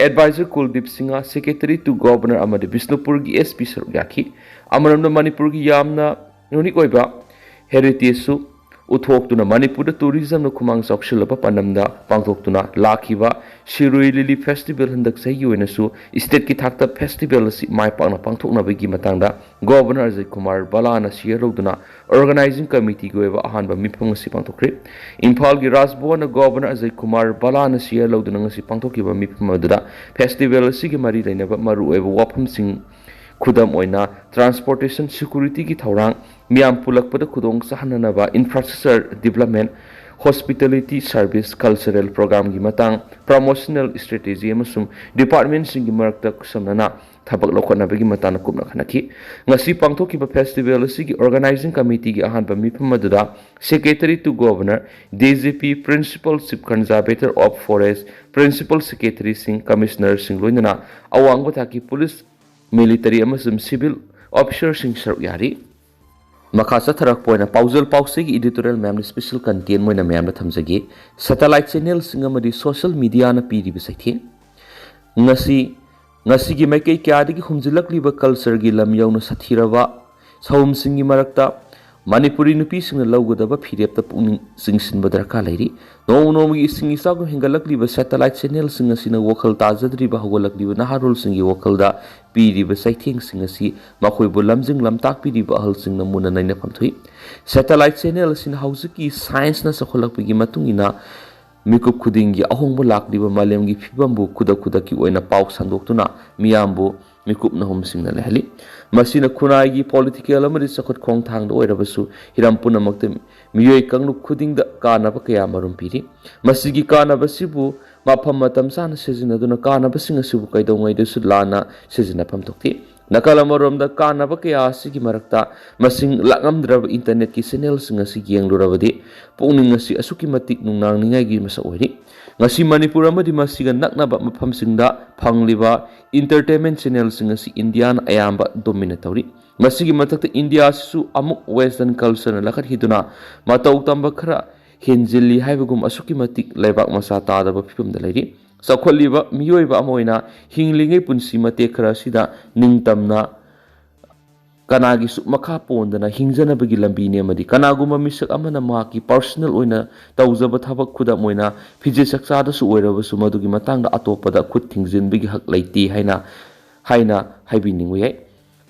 Advisor Kuldeep Singha, Secretary to Governor ꯑꯃꯗꯤ ꯕꯤꯁꯅꯨꯄꯨꯔꯒꯤ S P ꯁꯔꯨꯛ ꯌꯥꯈꯤ꯫ ꯑꯃꯔꯣꯝꯗ ꯃꯅꯤꯄꯨꯔꯒꯤ ꯌꯥꯝꯅ unique ꯑꯣꯏꯕ heritage ꯁꯨ ꯎꯠꯊꯣꯛꯇꯨꯅ ꯃꯅꯤꯄꯨꯔꯗ tourism ꯅ ꯈꯨꯃꯥꯡ ꯆꯥꯎꯁꯤꯜꯂꯕ ꯄꯥꯟꯗꯝꯗ ꯄꯥꯡꯊꯣꯛꯇꯨꯅ ꯂꯥꯛꯈꯤꯕ ꯁꯤꯔꯨꯏ ꯂꯤꯂꯤ festival ꯍꯟꯗꯛ ꯆꯍꯤꯒꯤ ꯑꯣꯏꯅꯁꯨ state ꯀꯤ ꯊꯥꯛꯇ festival ꯑꯁꯤ ꯃꯥꯏ ꯄꯥꯛꯅ ꯄꯥꯡꯊꯣꯛꯅꯕꯒꯤ ꯃꯇꯥꯡꯗ Governor ꯑꯖꯌ ꯀꯨꯃꯥꯔ ꯕꯂꯥꯅ share ꯂꯧꯗꯨꯅ organizing committee ꯒꯤ ꯑꯣꯏꯕ ꯑꯍꯥꯟꯕ ꯃꯤꯐꯝ ꯉꯁꯤ ꯄꯥꯡꯊꯣꯛꯈ꯭ꯔꯤ꯫ ꯏꯝꯐꯥꯜꯒꯤ ꯔꯥꯖ ꯚꯋꯟꯗ Governor ꯑꯖꯌ ꯀꯨꯃꯥꯔ ꯕꯂꯥꯅ share ꯂꯧꯗꯨꯅ ꯉꯁꯤ ꯄꯥꯡꯊꯣꯛꯈꯤꯕ ꯃꯤꯐꯝ ꯑꯗꯨꯗ festival ꯑꯁꯤꯒꯤ ꯃꯔꯤ ꯂꯩꯅꯕ ꯃꯔꯨꯑꯣꯏꯕ ꯋꯥꯐꯝꯁꯤꯡ, ꯈꯨꯗꯝ ꯑꯣꯏꯅ transportation security ꯒꯤ ꯊꯧꯔꯥꯡ, ꯃꯤꯌꯥꯝ ꯄꯨꯜꯂꯛꯄꯗ ꯈꯨꯗꯣꯡ ꯆꯥꯍꯟꯅꯅꯕ infrastructure development, hospitality service, cultural program ꯒꯤ ꯃꯇꯥꯡ, promotional strategy ꯑꯃꯁꯨꯡ department ꯁꯤꯡꯒꯤ ꯃꯔꯛꯇ ꯈꯨꯠꯁꯝꯅꯅ ꯊꯕꯛ ꯂꯧꯈꯠꯅꯕꯒꯤ ꯃꯇꯥꯡꯗ ꯀꯨꯞꯅ ꯈꯟꯅꯈꯤ꯫ ꯉꯁꯤ ꯄꯥꯡꯊꯣꯛꯈꯤꯕ festival ꯑꯁꯤꯒꯤ organizing committee ꯒꯤ ꯑꯍꯥꯟꯕ ꯃꯤꯐꯝ ꯑꯗꯨꯗ Secretary to Governor, D G P, Principal Chief Conservator of Forest, Principal Secretary ꯁꯤꯡ, Commissioner ꯁꯤꯡ ꯂꯣꯏꯅꯅ ꯑꯋꯥꯡꯕ ꯊꯥꯛꯀꯤ police, military ꯑꯃꯁꯨꯡ civil officer ꯁꯤꯡ ꯁꯔꯨꯛ ꯌꯥꯔꯤ꯫ ꯃꯈꯥ ꯆꯠꯊꯔꯛꯄ ꯑꯣꯏꯅ ꯄꯥꯎꯖꯦꯜ ꯄꯥꯎꯆꯦꯒꯤ editorial ꯃꯌꯥꯝꯅ special content ꯑꯣꯏꯅ ꯃꯌꯥꯝꯗ ꯊꯝꯖꯒꯦ꯫ Satellite channel ꯁꯤꯡ ꯑꯃꯗꯤ social media ꯅ ꯄꯤꯔꯤꯕ ꯆꯩꯊꯦꯡ꯫ ꯉꯁꯤ, ꯉꯁꯤꯒꯤ ꯃꯥꯏꯀꯩ ꯀꯌꯥꯗꯒꯤ ꯍꯨꯝꯖꯤꯜꯂꯛꯂꯤꯕ culture ꯒꯤ ꯂꯝ ꯌꯧꯅ ꯁꯥꯊꯤꯔꯕ ꯁꯥꯎꯝꯁꯤꯡꯒꯤ ꯃꯔꯛꯇ ꯃꯅꯤꯄꯨꯔꯤ ꯅꯨꯄꯤꯁꯤꯡꯅ ꯂꯧꯒꯗꯕ ꯐꯤꯔꯦꯞꯇ ꯄꯨꯛꯅꯤꯡ ꯆꯤꯡꯁꯤꯟꯕ ꯗꯔꯀꯥꯔ ꯂꯩꯔꯤ꯫ ꯅꯣꯡꯃ ꯅꯣꯡꯃꯒꯤ ꯏꯁꯤꯡ ꯏꯆꯥꯎꯒꯨꯝ ꯍꯦꯟꯒꯠꯂꯛꯂꯤꯕ satellite channel ꯁꯤꯡ ꯑꯁꯤꯅ ꯋꯥꯈꯜ ꯇꯥꯖꯗ꯭ꯔꯤꯕ ꯍꯧꯒꯠꯂꯛꯂꯤꯕ ꯅꯍꯥꯔꯣꯜꯁꯤꯡꯒꯤ ꯋꯥꯈꯜꯗ ꯄꯤꯔꯤꯕ ꯆꯩꯊꯦꯡꯁꯤꯡ ꯑꯁꯤ ꯃꯈꯣꯏꯕꯨ ꯂꯝꯖꯤꯡ ꯂꯝꯇꯥꯛꯄꯤꯔꯤꯕ ꯑꯍꯜꯁꯤꯡꯅ ꯃꯨꯟꯅ ꯅꯩꯅꯐꯝ ꯊꯣꯛꯏ꯫ Satellite channel ꯑꯁꯤꯅ ꯍꯧꯖꯤꯛꯀꯤ science ꯅ ꯆꯥꯎꯈꯠꯂꯛꯄꯒꯤ ꯃꯇꯨꯡ ꯏꯟꯅ ꯃꯤꯀꯨꯞ ꯈꯨꯗꯤꯡꯒꯤ ꯑꯍꯣꯡꯕ ꯂꯥꯛꯂꯤꯕ ꯃꯥꯂꯦꯝꯒꯤ ꯐꯤꯕꯝꯕꯨ ꯈꯨꯗꯛ ꯈꯨꯗꯛꯀꯤ ꯑꯣꯏꯅ ꯄꯥꯎ ꯁꯟꯗꯣꯛꯇꯨꯅ ꯃꯤꯌꯥꯝꯕꯨ ꯃꯤꯀꯨꯞ ꯅꯍꯨꯝꯁꯤꯡꯅ ꯂꯩꯍꯜꯂꯤ꯫ ꯃꯁꯤꯅ ꯈꯨꯟꯅꯥꯏꯒꯤ, political ꯑꯃꯗꯤ ꯆꯥꯎꯈꯠ ꯈꯣꯡꯊꯥꯡꯗ ꯑꯣꯏꯔꯕꯁꯨ ꯍꯤꯔꯝ ꯄꯨꯝꯅꯃꯛꯇ ꯃꯤꯑꯣꯏ ꯀꯥꯡꯂꯨꯞ ꯈꯨꯗꯤꯡꯗ ꯀꯥꯟꯅꯕ ꯀꯌꯥ ꯃꯔꯨꯝ ꯄꯤꯔꯤ꯫ ꯃꯁꯤꯒꯤ ꯀꯥꯟꯅꯕꯁꯤꯕꯨ ꯃꯐꯝ ꯃꯇꯝ ꯆꯥꯅ ꯁꯤꯖꯤꯟꯅꯗꯨꯅ ꯀꯥꯟꯅꯕꯁꯤꯡ ꯑꯁꯤꯕꯨ ꯀꯩꯗꯧꯉꯩꯗꯁꯨ ꯂꯥꯟꯅ ꯁꯤꯖꯤꯟꯅꯐꯝ ꯊꯣꯛꯇꯦ꯫ ꯅꯥꯀꯜ ꯑꯃꯔꯣꯝꯗ ꯀꯥꯟꯅꯕ ꯀꯌꯥ ꯑꯁꯤꯒꯤ ꯃꯔꯛꯇ ꯃꯁꯤꯡ ꯂꯥꯛꯉꯝꯗ꯭ꯔꯕ internet ꯀꯤ channel ꯁꯤꯡ ꯑꯁꯤ ꯌꯦꯡꯂꯨꯔꯕꯗꯤ ꯄꯨꯛꯅꯤꯡ ꯑꯁꯤ ꯑꯁꯨꯛꯀꯤ ꯃꯇꯤꯛ ꯅꯨꯡꯅꯥꯡꯅꯤꯡꯉꯥꯏꯒꯤ ꯃꯁꯛ ꯑꯣꯏꯔꯤ꯫ ꯉꯁꯤ ꯃꯅꯤꯄꯨꯔ ꯑꯃꯗꯤ ꯃꯁꯤꯒ ꯅꯛꯅꯕ ꯃꯐꯝꯁꯤꯡꯗ ꯐꯪꯂꯤꯕ entertainment channel ꯁꯤꯡ ꯑꯁꯤ ꯏꯟꯗꯤꯌꯥꯅ ꯑꯌꯥꯝꯕ dominate ꯇꯧꯔꯤ꯫ ꯃꯁꯤꯒꯤ ꯃꯊꯛꯇ ꯏꯟꯗꯤꯌꯥ ꯑꯁꯤꯁꯨ ꯑꯃꯨꯛ western culture ꯅ ꯂꯥꯈꯠꯈꯤꯗꯨꯅ ꯃꯇꯧ ꯇꯝꯕ ꯈꯔ ꯍꯦꯟꯖꯤꯜꯂꯤ ꯍꯥꯏꯕꯒꯨꯝ ꯑꯁꯨꯛꯀꯤ ꯃꯇꯤꯛ ꯂꯩꯕꯥꯛ ꯃꯆꯥ ꯇꯥꯗꯕ ꯐꯤꯕꯝꯗ ꯂꯩꯔꯤ꯫ ꯆꯥꯎꯈꯠꯂꯤꯕ ꯃꯤꯑꯣꯏꯕ ꯑꯃ ꯑꯣꯏꯅ ꯍꯤꯡꯂꯤꯉꯩ ꯄꯨꯟꯁꯤ ꯃꯇꯦꯛ ꯈꯔ ꯑꯁꯤꯗ ꯅꯤꯡꯇꯝꯅ ꯀꯅꯥꯒꯤꯁꯨ ꯃꯈꯥ ꯄꯣꯟꯗꯅ ꯍꯤꯡꯖꯅꯕꯒꯤ ꯂꯝꯕꯤꯅꯦ, ꯑꯃꯗꯤ ꯀꯅꯥꯒꯨꯝꯕ ꯃꯤꯁꯛ ꯑꯃꯅ ꯃꯍꯥꯛꯀꯤ personal ꯑꯣꯏꯅ ꯇꯧꯖꯕ ꯊꯕꯛ, ꯈꯨꯗꯝ ꯑꯣꯏꯅ ꯐꯤꯖꯦꯠ ꯆꯥꯛꯆꯥꯗꯁꯨ ꯑꯣꯏꯔꯕꯁꯨ, ꯃꯗꯨꯒꯤ ꯃꯇꯥꯡꯗ ꯑꯇꯣꯞꯄꯗ ꯈꯨꯠ ꯊꯤꯡꯖꯤꯟꯕꯒꯤ ꯍꯛ ꯂꯩꯇꯦ ꯍꯥꯏꯅ, ꯍꯥꯏꯅ ꯍꯥꯏꯕꯤꯅꯤꯡꯕ ꯌꯥꯏ꯫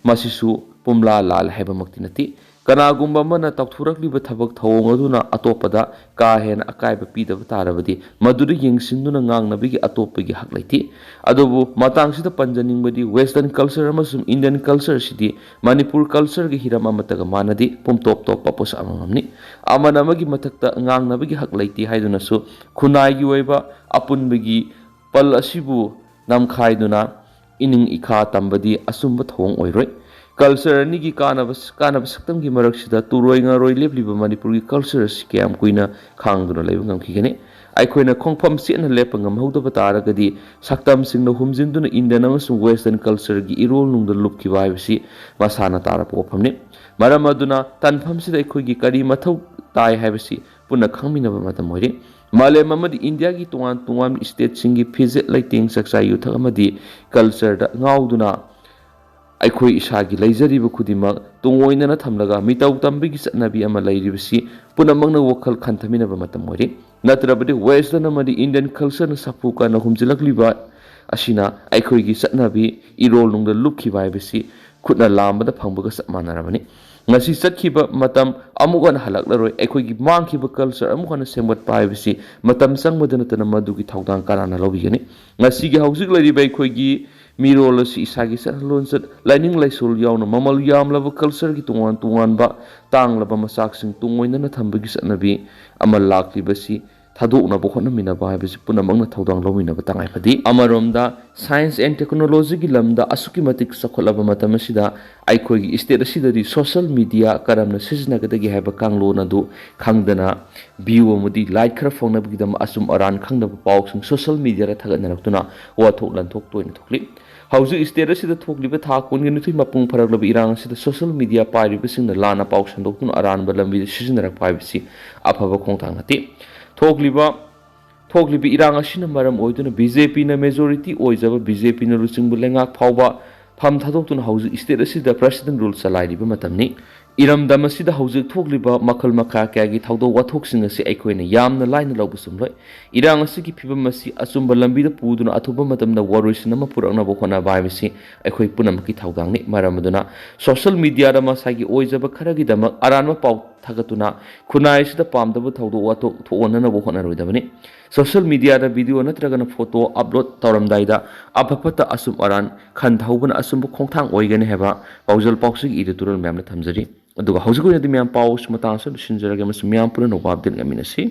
ꯃꯁꯤꯁꯨ ꯄꯨꯝꯂꯥ ꯂꯥꯜꯂꯦ ꯍꯥꯏꯕꯃꯛꯇꯤ ꯅꯠꯇꯦ꯫ ꯀꯅꯥꯒꯨꯝꯕ ꯑꯃꯅ ꯇꯧꯊꯣꯔꯛꯂꯤꯕ ꯊꯕꯛ ꯊꯧꯑꯣꯡ ꯑꯗꯨꯅ ꯑꯇꯣꯞꯄꯗ ꯀꯥ ꯍꯦꯟꯅ ꯑꯀꯥꯏꯕ ꯄꯤꯗꯕ ꯇꯥꯔꯕꯗꯤ, ꯃꯗꯨꯗ ꯌꯦꯡꯁꯤꯟꯗꯨꯅ ꯉꯥꯡꯅꯕꯒꯤ ꯑꯇꯣꯞꯄꯒꯤ ꯍꯛ ꯂꯩꯇꯦ꯫ ꯑꯗꯨꯕꯨ ꯃꯇꯥꯡꯁꯤꯗ ꯄꯟꯖꯅꯤꯡꯕꯗꯤ, Western culture ꯑꯃꯁꯨꯡ Indian culture ꯑꯁꯤꯗꯤ ꯃꯅꯤꯄꯨꯔ culture ꯒꯤ ꯍꯤꯔꯝ ꯑꯃꯠꯇꯒ ꯃꯥꯟꯅꯗꯦ, ꯄꯨꯝꯇꯣꯞ ꯇꯣꯞꯄ ꯄꯣꯠꯁꯛ ꯑꯃꯃꯝꯅꯤ꯫ ꯑꯃꯅ ꯑꯃꯒꯤ ꯃꯊꯛꯇ ꯉꯥꯡꯅꯕꯒꯤ ꯍꯛ ꯂꯩꯇꯦ ꯍꯥꯏꯗꯨꯅꯁꯨ ꯈꯨꯟꯅꯥꯏꯒꯤ ꯑꯣꯏꯕ ꯑꯄꯨꯟꯕꯒꯤ ꯄꯜ ꯑꯁꯤꯕꯨ ꯅꯝꯈꯥꯏꯗꯨꯅ ꯏꯅꯤꯡ ꯏꯈꯥ ꯇꯝꯕꯗꯤ ꯑꯆꯨꯝꯕ ꯊꯧꯑꯣꯡ ꯑꯣꯏꯔꯣꯏ꯫ Culture ꯑꯅꯤꯒꯤ ꯀꯥꯟꯅꯕ, ꯀꯥꯟꯅꯕ ꯁꯛꯇꯝꯒꯤ ꯃꯔꯛꯁꯤꯗ ꯇꯨꯔꯣꯏ ꯉꯥꯔꯣꯏ ꯂꯦꯞꯂꯤꯕ ꯃꯅꯤꯄꯨꯔꯒꯤ culture ꯑꯁꯤ ꯀꯌꯥꯝ ꯀꯨꯏꯅ ꯈꯥꯡꯗꯨꯅ ꯂꯩꯕ ꯉꯝꯈꯤꯒꯅꯤ? ꯑꯩꯈꯣꯏꯅ ꯈꯣꯡꯐꯝ ꯆꯦꯠꯅ ꯂꯦꯞꯄ ꯉꯝꯍꯧꯗꯕ ꯇꯥꯔꯒꯗꯤ, ꯁꯛꯇꯝꯁꯤꯡꯅ ꯍꯨꯝꯖꯤꯟꯗꯨꯅ Indian ꯑꯃꯁꯨꯡ Western culture ꯒꯤ ꯏꯔꯣꯜꯅꯨꯡꯗ ꯂꯨꯞꯈꯤꯕ ꯍꯥꯏꯕꯁꯤ ꯃꯁꯥꯅ ꯇꯥꯔꯕ ꯋꯥꯐꯝꯅꯤ꯫ ꯃꯔꯝ ꯑꯗꯨꯅ ꯇꯥꯟꯐꯝꯁꯤꯗ ꯑꯩꯈꯣꯏꯒꯤ ꯀꯔꯤ ꯃꯊꯧ ꯇꯥꯏ ꯍꯥꯏꯕꯁꯤ ꯄꯨꯟꯅ ꯈꯪꯃꯤꯟꯅꯕ ꯃꯇꯝ ꯑꯣꯏꯔꯦ꯫ ꯃꯥꯂꯦꯝ ꯑꯃꯗꯤ ꯏꯟꯗꯤꯌꯥꯒꯤ ꯇꯣꯉꯥꯟ ꯇꯣꯉꯥꯟꯕ state ꯁꯤꯡꯒꯤ ꯐꯤꯖꯦꯠ ꯂꯩꯇꯦꯡ, ꯆꯥꯛꯆꯥ ꯌꯨꯊꯛ ꯑꯃꯗꯤ culture ꯗ ꯉꯥꯎꯗꯨꯅ ꯑꯩꯈꯣꯏ ꯏꯁꯥꯒꯤ ꯂꯩꯖꯔꯤꯕ ꯈꯨꯗꯤꯡꯃꯛ ꯇꯨꯡꯑꯣꯏꯅꯅ ꯊꯝꯂꯒ ꯃꯤꯇꯧ ꯇꯝꯕꯒꯤ ꯆꯠꯅꯕꯤ ꯑꯃ ꯂꯩꯔꯤꯕꯁꯤ ꯄꯨꯝꯅꯃꯛꯅ ꯋꯥꯈꯜ ꯈꯟꯊꯃꯤꯟꯅꯕ ꯃꯇꯝ ꯑꯣꯏꯔꯦ꯫ ꯅꯠꯇ꯭ꯔꯕꯗꯤ Western ꯑꯃꯗꯤ Indian culture ꯅ ꯁꯥꯐꯨ ꯀꯟꯅ ꯍꯨꯝꯖꯤꯜꯂꯛꯂꯤꯕ ꯑꯁꯤꯅ ꯑꯩꯈꯣꯏꯒꯤ ꯆꯠꯅꯕꯤ ꯏꯔꯣꯜꯅꯨꯡꯗ ꯂꯨꯞꯈꯤꯕ ꯍꯥꯏꯕꯁꯤ ꯈꯨꯠꯅ ꯂꯥꯝꯕꯗ ꯐꯪꯕꯒ ꯆꯞ ꯃꯥꯟꯅꯔꯕꯅꯤ꯫ ꯉꯁꯤ ꯆꯠꯈꯤꯕ ꯃꯇꯝ ꯑꯃꯨꯛ ꯍꯟꯅ ꯍꯜꯂꯛꯂꯔꯣꯏ꯫ ꯑꯩꯈꯣꯏꯒꯤ ꯃꯥꯡꯈꯤꯕ culture ꯑꯃꯨꯛ ꯍꯟꯅ ꯁꯦꯝꯒꯠꯄ ꯍꯥꯏꯕꯁꯤ ꯃꯇꯝ ꯆꯪꯕꯗ ꯅꯠꯇꯅ ꯃꯗꯨꯒꯤ ꯊꯧꯗꯥꯡ ꯀꯅꯥꯅ ꯂꯧꯕꯤꯒꯅꯤ? ꯉꯁꯤꯒꯤ ꯍꯧꯖꯤꯛ ꯂꯩꯔꯤꯕ ꯑꯩꯈꯣꯏꯒꯤ ꯃꯤꯔꯣꯜ ꯑꯁꯤ ꯏꯁꯥꯒꯤ ꯆꯠꯅ ꯂꯣꯟꯆꯠ, ꯂꯥꯏꯅꯤꯡ ꯂꯥꯏꯁꯣꯜ ꯌꯥꯎꯅ ꯃꯃꯜ ꯌꯥꯝꯂꯕ culture ꯒꯤ ꯇꯣꯉꯥꯟ ꯇꯣꯉꯥꯟꯕ ꯇꯥꯡꯂꯕ ꯃꯆꯥꯛꯁꯤꯡ ꯇꯨꯡꯑꯣꯏꯅꯅ ꯊꯝꯕꯒꯤ ꯆꯠꯅꯕꯤ ꯑꯃ ꯂꯥꯛꯂꯤꯕꯁꯤ ꯊꯥꯗꯣꯛꯅꯕ ꯍꯣꯠꯅꯃꯤꯟꯅꯕ ꯍꯥꯏꯕꯁꯤ ꯄꯨꯝꯅꯃꯛꯅ ꯊꯧꯗꯥꯡ ꯂꯧꯃꯤꯟꯅꯕ ꯇꯉꯥꯏ ꯐꯗꯦ꯫ ꯑꯃꯔꯣꯝꯗ, science and technology ꯒꯤ ꯂꯝꯗ ꯑꯁꯨꯛꯀꯤ ꯃꯇꯤꯛ ꯆꯥꯎꯈꯠꯂꯕ ꯃꯇꯝ ꯑꯁꯤꯗ ꯑꯩꯈꯣꯏꯒꯤ state ꯑꯁꯤꯗꯗꯤ social media ꯀꯔꯝꯅ ꯁꯤꯖꯤꯟꯅꯒꯗꯒꯦ ꯍꯥꯏꯕ ꯀꯥꯡꯂꯣꯟ ꯑꯗꯨ ꯈꯪꯗꯅ view ꯑꯃꯗꯤ like ꯈꯔ ꯐꯪꯅꯕꯒꯤꯗꯃꯛ ꯑꯆꯨꯝ ꯑꯔꯥꯟ ꯈꯪꯗꯕ ꯄꯥꯎꯁꯤꯡ social media ꯗ ꯊꯥꯒꯠꯅꯔꯛꯇꯨꯅ ꯋꯥꯊꯣꯛ ꯂꯥꯟꯊꯣꯛ ꯇꯣꯏꯅ ꯊꯣꯛꯂꯤ꯫ ꯍꯧꯖꯤꯛ state ꯑꯁꯤꯗ ꯊꯣꯛꯂꯤꯕ ꯊꯥ ꯀꯨꯟꯒꯤ ꯅꯤꯊꯣꯏ ꯃꯄꯨꯡ ꯐꯥꯔꯛꯂꯕ ꯏꯔꯥꯡ ꯑꯁꯤꯗ social media ꯄꯥꯏꯔꯤꯕꯁꯤꯡꯅ ꯂꯥꯟꯅ ꯄꯥꯎ ꯁꯟꯗꯣꯛꯇꯨꯅ ꯑꯔꯥꯟꯕ ꯂꯝꯕꯤꯗ ꯁꯤꯖꯤꯟꯅꯔꯛꯄ ꯍꯥꯏꯕꯁꯤ ꯑꯐꯕ ꯈꯣꯡꯊꯥꯡ ꯅꯠꯇꯦ꯫ ꯊꯣꯛꯂꯤꯕ ꯊꯣꯛꯂꯤꯕ ꯏꯔꯥꯡ ꯑꯁꯤꯅ ꯃꯔꯝ ꯑꯣꯏꯗꯨꯅ ꯕꯤ ꯖꯦ ꯄꯤꯅ ꯃꯦꯖꯣꯔꯤꯇꯤ ꯑꯣꯏꯖꯕ ꯕꯤ ꯖꯦ ꯄꯤꯅ ꯂꯨꯆꯤꯡꯕ ꯂꯩꯉꯥꯛ ꯐꯥꯎꯕ ꯐꯝ ꯊꯥꯗꯣꯛꯇꯨꯅ ꯍꯧꯖꯤꯛ ꯁ꯭ꯇꯦꯠ ꯑꯁꯤꯗ ꯄ꯭ꯔꯦꯁꯤꯗꯦꯟ ꯔꯨꯜ ꯆꯂꯥꯏꯔꯤꯕ ꯃꯇꯝꯅꯤ꯫ ꯏꯔꯝꯗꯝ ꯑꯁꯤꯗ ꯍꯧꯖꯤꯛ ꯊꯣꯛꯂꯤꯕ ꯃꯈꯜ ꯃꯈꯥ ꯀꯌꯥꯒꯤ ꯊꯧꯗꯣꯛ ꯋꯥꯊꯣꯛꯁꯤꯡ ꯑꯁꯤ ꯑꯩꯈꯣꯏꯅ ꯌꯥꯝꯅ ꯂꯥꯏꯅ ꯂꯧꯕ ꯆꯨꯝꯂꯣꯏ꯫ ꯏꯔꯥꯡ ꯑꯁꯤꯒꯤ ꯐꯤꯕꯝ ꯑꯁꯤ ꯑꯆꯨꯝꯕ ꯂꯝꯕꯤꯗ ꯄꯨꯗꯨꯅ ꯑꯊꯨꯕ ꯃꯇꯝꯗ ꯋꯥꯔꯣꯏꯁꯤꯟ ꯑꯃ ꯄꯨꯔꯛꯅꯕ ꯍꯣꯠꯅꯕ ꯍꯥꯏꯕꯁꯤ ꯑꯩꯈꯣꯏ ꯄꯨꯝꯅꯃꯛꯀꯤ ꯊꯧꯗꯥꯡꯅꯤ꯫ ꯃꯔꯝ ꯑꯗꯨꯅ ꯁꯣꯁꯤꯌꯦꯜ ꯃꯤꯗꯤꯌꯥꯗ ꯃꯁꯥꯒꯤ ꯑꯣꯏꯖꯕ ꯈꯔꯒꯤꯗꯃꯛ ꯑꯔꯥꯟꯕ ꯄꯥꯎ ꯊꯥꯒꯠꯇꯨꯅ ꯈꯨꯟꯅꯥꯏ ꯑꯁꯤꯗ ꯄꯥꯝꯗꯕ ꯊꯧꯗꯣꯛ ꯋꯥꯊꯣꯛ ꯊꯣꯛꯍꯟꯅꯅꯕ ꯍꯣꯠꯅꯔꯣꯏꯗꯕꯅꯤ꯫ ꯁꯣꯁꯤꯌꯦꯜ ꯃꯤꯗꯤꯌꯥꯗ ꯚꯤꯗꯤꯑꯣ ꯅꯠꯇ꯭ꯔꯒꯅ ꯐꯣꯇꯣ ꯑꯞꯂꯣꯗ ꯇꯧꯔꯝꯗꯥꯏꯗ ꯑꯐ ꯐꯠꯇ, ꯑꯆꯨꯝ ꯑꯔꯥꯟ ꯈꯟꯊꯍꯧꯕꯅ ꯑꯆꯨꯝꯕ ꯈꯣꯡꯊꯥꯡ ꯑꯣꯏꯒꯅꯤ ꯍꯥꯏꯕ ꯄꯥꯎꯖꯦꯜ ꯄꯥꯎꯆꯦꯒꯤ ꯏꯗꯤꯇꯣꯔꯤꯌꯦꯜ ꯃꯌꯥꯝꯅ ꯊꯝꯖꯔꯤ꯫ ꯑꯗꯨꯒ ꯍꯧꯖꯤꯛ ꯑꯣꯏꯅꯗꯤ ꯃꯌꯥꯝ ꯄꯥꯎ ꯑꯁꯤ ꯃꯇꯥꯡ ꯑꯁꯤꯗ ꯂꯣꯏꯁꯤꯟꯖꯔꯒꯦ ꯑꯃꯁꯨꯡ ꯃꯌꯥꯝ ꯄꯨꯟꯅ ꯅꯣꯡꯃ ꯑꯞꯗꯦꯠ ꯉꯥꯏꯃꯤꯟꯅꯁꯤ꯫